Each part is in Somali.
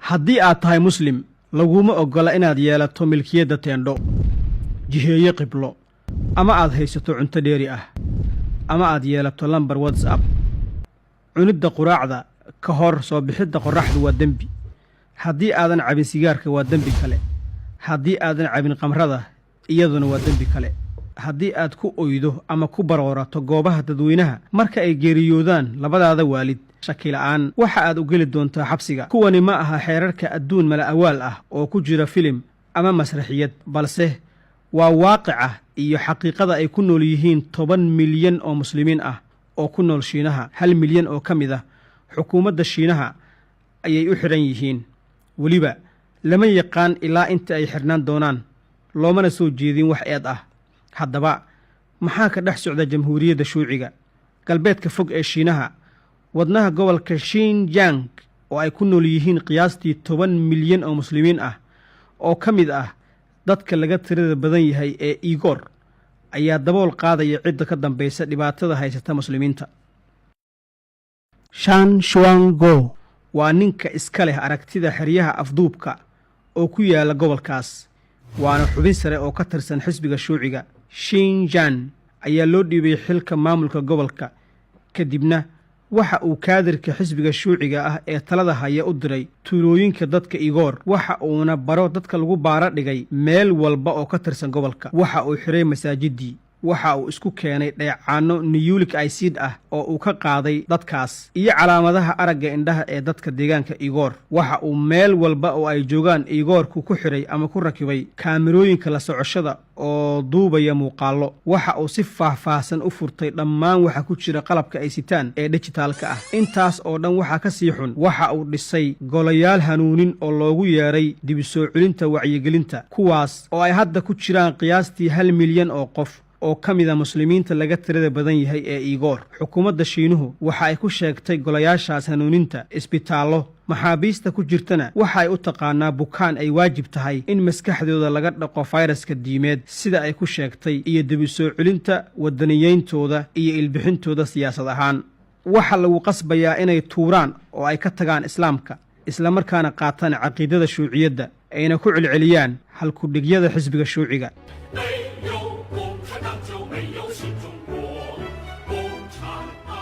Haddii aad tahay Muslim, laguma oggola inaad yeelato milkiyadda teendho, jiheeye qiblo, ama aad haysato cunto dheeri ah, ama aad yeelato lambar WhatsApp. Cunidda quraacda ka hor soo bixidda qorraxdu waa dembi. Haddii aadan cabin sigaarka, waa dembi kale. Haddii aadan cabin khamrada, iyaduna waa dembi kale. Haddii aad ku oydo ama ku baroorato goobaha dadweynaha marka ay geeriyoodaan labadaada waalid, shakila'aan waxa aad u geli doontaa xabsiga. Kuwani ma aha xeerarka adduun mala awaal ah oo ku jira filim ama masraxiyad, balse waa waaqica iyo xaqiiqada ay ku nool yihiin 10 milyan oo Muslimiin ah oo ku nool Shiinaha. 1 milyan oo ka mid ah xukuumadda Shiinaha ayay u xidhan yihiin. Weliba lama yaqaan ilaa inta ay xidhnaan doonaan, loomana soo jeedin wax eed ah. Haddaba, maxaa ka dhex socda Jamhuuriyadda Shuuciga galbeedka fog ee Shiinaha, wadnaha gobolka Shinjang, oo ay ku nool yihiin qiyaastii 10 milyan oo Muslimiin ah oo ka mid ah dadka laga tirada badan yahay ee Igoor, ayaa dabool qaadaya cidda ka dambaysa dhibaatada haysata Muslimiinta? Shan Shuango waa ninka iska leh aragtida xeryaha afduubka oo ku yaala gobolkaas, waana xubin sare oo ka tirsan xisbiga Shuuciga. Shinjan ayaa loo dhiibay xilka maamulka gobolka, kadibna waxa uu kaadirka xisbiga Shuuciga ah ee talada haya u diray tuulooyinka dadka Igoor. Waxa uuna baro dadka lagu baara dhigay meel walba oo ka tirsan gobolka. Waxa uu xiray masaajidii. Waxa uu isku keenay dheecaanno nucleic acid ah oo uu ka qaaday dadkaas iyo calaamadaha aragga indhaha ee dadka deegaanka Igoor. Waxa uu meel walba oo ay joogaan Igoorku ku xidhay ama ku rakibay kaamirooyinka la socoshada oo duubaya muuqaallo. Waxa uu si faahfaahsan u furtay dhammaan waxa ku jira qalabka ay sitaan ee dhijitaalka ah. Intaas oo dhan waxaa ka sii xun, waxa uu dhisay golayaal hanuunin oo loogu yeedhay dib u soo celinta wacyigelinta, kuwaas oo ay hadda ku jiraan qiyaastii 1 milyan oo qof oo ka mida Muslimiinta laga tirada badan yahay ee Igoor. Xukuumadda Shiinuhu waxa ay ku sheegtay golayaashaas hanuuninta isbitaallo. Maxaabiista ku jirtana waxa ay u taqaanaa bukaan ay waajib tahay in maskaxdooda laga dhaqo fayraska diimeed, sida ay ku sheegtay, iyo dib u soo celinta wadaniyeyntooda iyo ilbixintooda siyaasad ahaan. Waxa lagu qasbayaa inay tuuraan oo ay ka tagaan Islaamka, islamarkaana qaataan caqiidada Shuuciyadda, ayna ku celceliyaan halkudhigyada xisbiga Shuuciga. 没有共产党就没有新中国，共产党。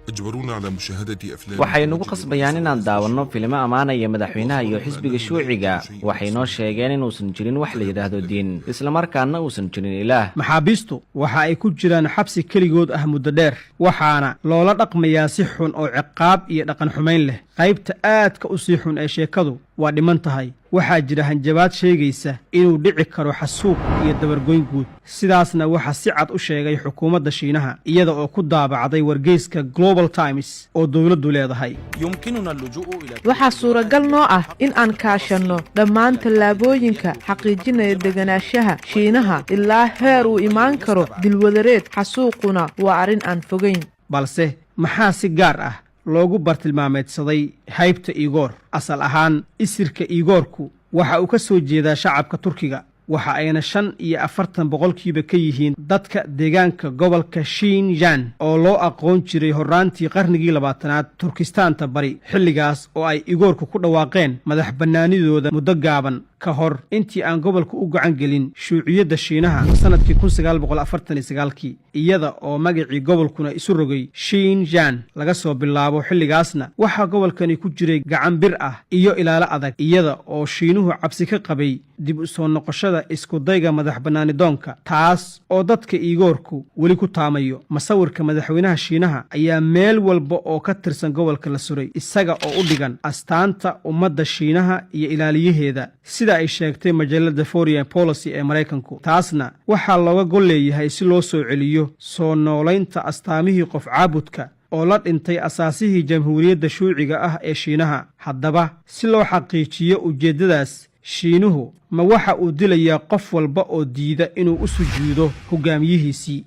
أجبرونا على مشاهدة أفلام Waxay nagu qasbayaan inaan daawanno filimo ammaanaya madaxweynaha iyo xisbiga Shuuciga. Waxay noo sheegeen inuusan jirin wax la yidhaahdo diin, islamarkaana uusan jirin Ilaah. Maxaabiistu waxa ay ku jiraan xabsi keligood ah muddo dheer, waxaana loola dhaqmayaa si xun oo ciqaab iyo dhaqan xumayn leh. Qaybta aadka u sii xun ee sheekadu waa dhiman tahay. Waxaa jira hanjabaad sheegaysa inuu dhici karo xasuuq iyo dabargoyn guud. Sidaasna waxaa si cad u sheegay xukuumadda Shiinaha, iyada oo ku daabacday wargeyska Global Times oo dowladdu leedahay. يمكننا اللجوء إلى Waxaa suuragal noo ah in aan kaashanno dhammaan tallaabooyinka xaqiijinaya deganaanshaha Shiinaha ilaa heer uu imaan karo dilwadareed. Xasuuquna waa arrin aan fogayn. Balse maxaa si gaar ah loogu bartilmaameedsaday haybta Igoor? Asal ahaan isirka Igoorku waxa uu ka soo jeedaa shacabka Turkiga, waxa ayna 45% ka yihiin dadka deegaanka gobolka Shinjan, oo loo aqoon jiray horraantii qarnigii 20aad Turkistaanta Bari, xilligaas oo ay Igoorku ku dhawaaqeen madax bannaanidooda muddo gaaban ka hor intii aan gobolka u gacan gelin Shuuciyadda Shiinaha sannadkii 1949-kii, iyada oo magacii gobolkuna isu rogay Shinjan. Laga soo bilaabo xilligaasna waxaa gobolkani ku jiray gacan bir ah iyo ilaalo adag, iyada oo Shiinuhu cabsi ka qabay dib u soo noqoshada iskudayga madax bannaanidoonka, taas oo dadka Iigoorku weli ku taamayo. Masawirka madaxweynaha Shiinaha ayaa meel walba oo ka tirsan gobolka la suray, isaga oo u dhigan astaanta ummadda Shiinaha iyo ilaaliyaheeda, sida ay sheegtay majalada Foreign Policy ee Maraykanku. Taasna waxaa looga gol leeyahay si loo soo celiyo soo noolaynta astaamihii qof caabudka oo la dhintay asaasihii Jamhuuriyadda Shuuciga ah ee Shiinaha. Haddaba, si loo xaqiijiyo ujeeddadaas, Shiinuhu ma waxa uu dilayaa qof walba oo diida inuu u sujuudo hogaamiyihiisii?